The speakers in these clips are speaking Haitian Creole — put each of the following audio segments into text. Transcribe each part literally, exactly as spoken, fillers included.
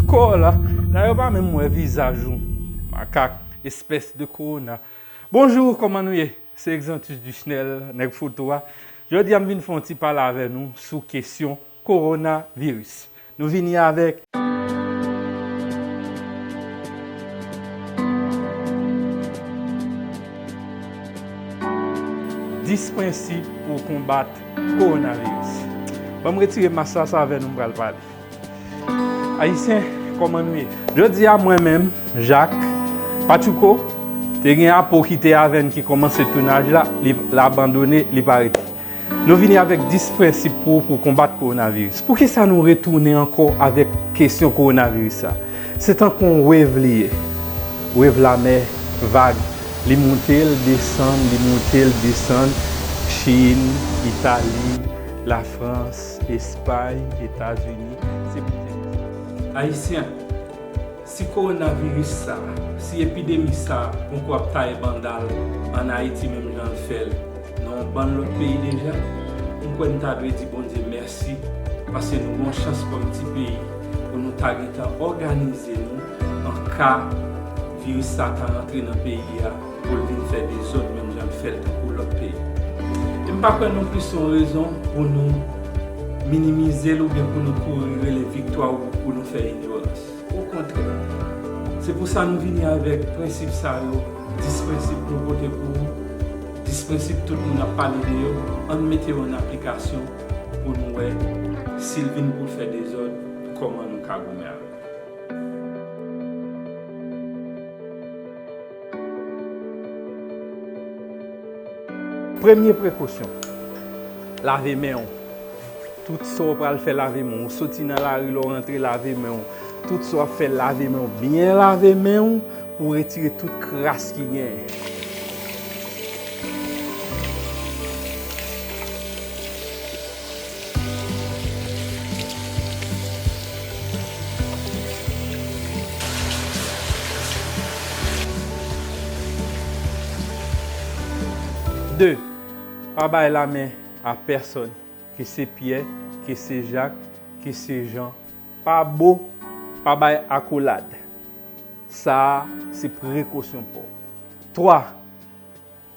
Kò la, dayè w pa menm wè vizaj ou. Makak, espèce de corona. Bonjou, kòman nou ye? Se Exantus Duchnel, nèg foto a. Jodi a m vin fè yon ti pale avè nou sou kesyon kowonaviris. Nou vini avèk dis prensip pou konbat kowonaviris. Ban m retire mas la, se avè nou m pral pale. Ayisyen, kòman nou ye? Jodi a, mwen menm, Jacques Patchouko, te gen Apo ki te avè n ki kòmanse tounaj la, li, l abandone, li pa rete. Nou vini avèk dis prensip pou, pou konbat kowonaviris. Poukisa nou retounen ankò avèk kesyon kowonaviris sa? Se tankou yon wave li ye. Wave lamè, vag. Li moute, l desann, li moute, l desann. Chin, Itali, Lafrans, Espay, Etazini. Se moute, desann. Ayisyen, si kowonaviris sa, si epidemi sa poko ap taye banda l ann Ayiti menm jan l fè l nan yon bann lòt peyi deja, m kwè n ta dwe di Bondye mèsi, paske nou gen yon chans kòm ti peyi pou nou ta gentan òganize nou an ka viris sa ta rantre nan peyi a, pou l vin fè dezòd menm jan l fè l tankou lòt peyi. E m pa kwè non plis se yon rezon pou nou minimize l oubyen pou nou kouri rele viktwa ou pou nou fè inyorans. Okontrè, se pou sa nou vini avèk prensip sa yo, dis prensip nou pote pou ou, dis prensip tout moun ap pale de yo, ann mete yo an aplikasyon pou nou wè si l vin pou l fè dezòd, kòman nou ka goumen avè l. Premye prekosyon, lave men w. Tout sa w pral fè, lave men w. Ou soti nan lari la, w rantre, lave men w. Tout sa w ap fè, lave men w. Byen lave men w pou w retire tout kras ki genyen. De, pa bay lamen a pèsòn, ke se Pyè, ke se Jak, ke se Jan. Pa bo, pa bay akolad. Sa a, se prekosyon pa w. Twa,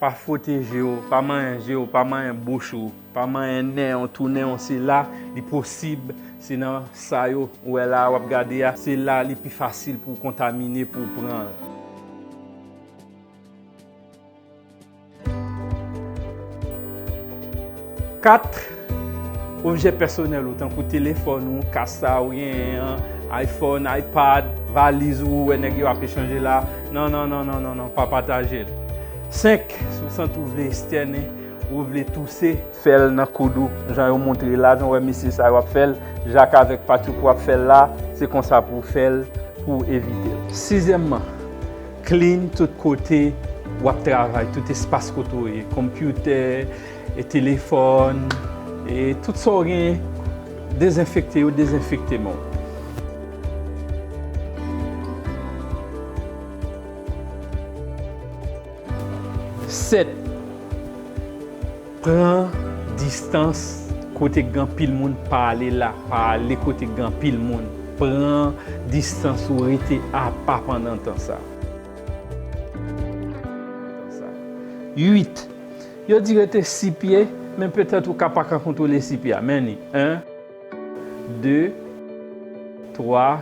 pa fwote je w, pa manyen je w, pa manyen bouch ou, pa manyen nen w, tou nen w, se la li posib, se nan sa yo ou wè la w ap gade a, se la li pi fasil pou w kontamine, pou w pran l. Kat, objè pèsonèl ou, tankou telefòn ou, kas sa ou genyen an, iPhone, iPad, valiz ou, ou wè nèg yo ap echanje la. Non, non, non, non, non, non, pa pataje l. Senk, si w santi w vle estène, ou vle touse, fè l nan koud ou, jan yo montre la, jan w wè mesye sa yo ap fè l, Jak avèk Patoukou ap fè l la, se konsa pou w fè l, pou w evite l. Sizyèmman, clean tout kote w ap travay, tout espas kote w ye, konpyutè, e telefòn, e tout sa w genyen, dezenfekte yo, dezenfekte men w. Sèt, pran distans kote k gen anpil moun, pa ale la, pa ale kote k gen anpil moun. Pran distans ou, rete apa pandan tan sa. Uit, yo di rete sis pye, men petèt ou ka pa ka kontwole sis pye a. Men li, en, de, twa,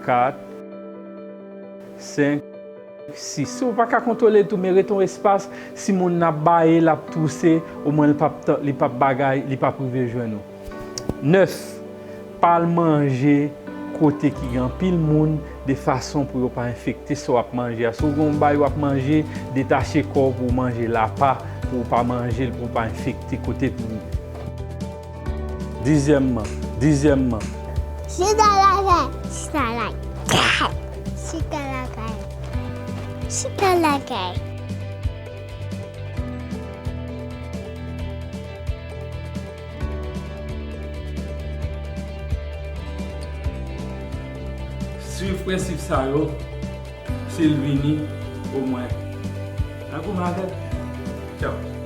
kat, senk, sis. Si w pa ka kontwole l tou, men rete yon espas, si moun nan ap baye, l ap touse, omwen li p ap tan-, li p ap bagay, li p ap rive jwenn ou. Nèf, pa al manje kote ki gen anpil moun, de fason pou yo pa enfekte sa w ap manje a. Si w gen yon bagay w ap manje, detache kò w pou w manje l apa, pou w pa manje l, pou w pa enfekte kote pou Dizyèmman, dizyèmman. Chita lakay, chita lakay. Chita lakay. Chita lakay. Swiv prensip sa yo, si l vini, omwen. Nan goumen avè l. Tchaw.